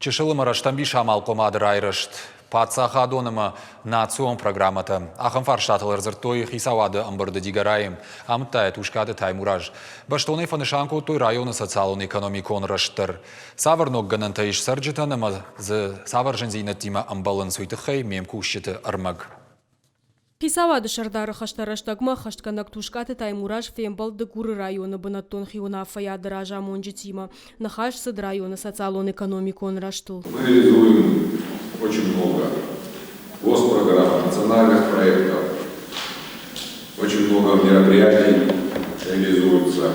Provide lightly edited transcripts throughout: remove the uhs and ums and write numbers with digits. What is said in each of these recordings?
Чысыл ӕмӕ рӕстӕмбис амалхъомады райрӕзт, паддзахадон ӕмӕ национ программӕтӕ. Ахӕм фарстатыл ӕрдзырдтой хицауады ӕмбырды Дигорайы, амыдта йӕ Тускъаты Таймураз. Бӕстонӕй фӕнысан кодтой районы социалон-экономикон рӕзт дӕр. Цавӕр ног гӕнӕнтӕ ис цӕрджытӕн ӕмӕ дзы цавӕр зындзинӕдтимӕ ӕмбӕлынц, уый тыххӕй ме мкусджыты ӕрмӕг. Хицауады сӕрдары хӕстӕ рӕстӕгмӕ ӕххӕстгӕнӕг Тускъаты Таймураз фембӕлд Дыгуры районы бынӕттон хиуынаффӕйады разамонджытимӕ. Ныхас цыд районы социалон-экономикон рӕзтыл. Мы реализуем очень много госпрограмм, национальных проектов, очень много мероприятий реализуется,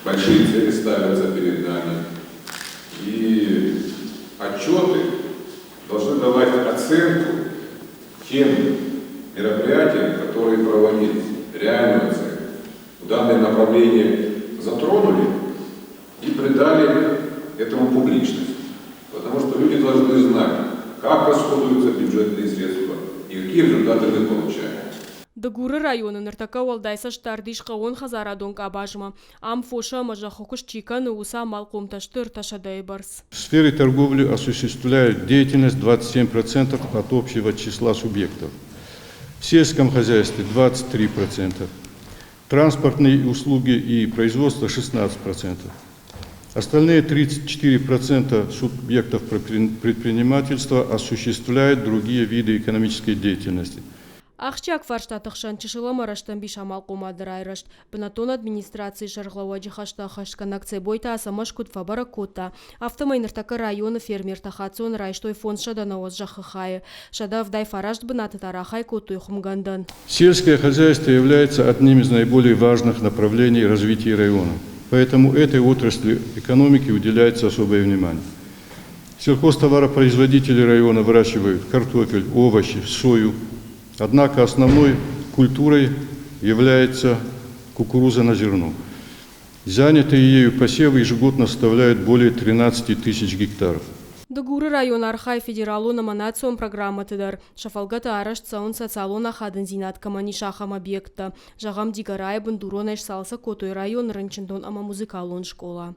большие цели ставятся перед нами. И отчеты должны давать оценку тем мероприятиям, которые проводились, реальную оценку. Данное направление затронули и придали этому публичность. Потому что люди должны знать, как расходуются бюджетные средства и какие результаты мы получаем. Дыгуры районы ныртӕккӕ уӕлдай цӕстдард ис хъӕууонхӕдзарадон къабазмӕ. Ам фосы ӕмӕ зӕххы куыст чи кӕны, уыцы амалхъомтӕ сты ӕртӕсӕдӕйы бӕрц. В сфере торговли осуществляют деятельность 27% от общего числа субъектов. В сельском хозяйстве 23%, транспортные услуги и производство 16%. Остальные 34% субъектов предпринимательства осуществляют другие виды экономической деятельности. Ахсджиаг фарстаты хсӕн чысыл ӕмӕ рӕстӕмбис амалхъомады райрӕзт. Бынӕттон администрацийы сӕргълӕууӕджы хӕстӕ ӕххӕстгӕнӕг Цебойты Ацӕмӕз куыд фӕбӕрӕг кодта, афтӕмӕй ныртӕккӕ районы фермертӕ хаццоны райстой 590 зӕххы хайы, 179 бынаты та рахай кодтой хуымгӕндӕн. Сельское хозяйство является одним из наиболее важных направлений развития района, поэтому этой отрасли экономики уделяется особое внимание. Сельхозтоваропроизводители района выращивают картофель, овощи, сою. Однако основной культурой является кукуруза на зерно. Занятые ею посевы ежегодно составляют более 13 тысяч гектаров. Дыгуры район архайы федералон ӕмӕ национ программӕты дӕр. Сӕ фӕлгӕты арӕзт цӕуынц социалон ахадындзинад кӕмӕн ис, ахӕм объекттӕ. Зӕгъӕм, Дигорайы бындуронӕй сцалцӕг кодтой районы рынчындон ӕмӕ музыкалон скъола.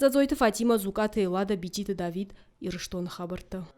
Дзӕдзойты Фатимӕ, Дзукъаты Эллада, Бититы Давид, Ирыстоны хабӕрттӕ.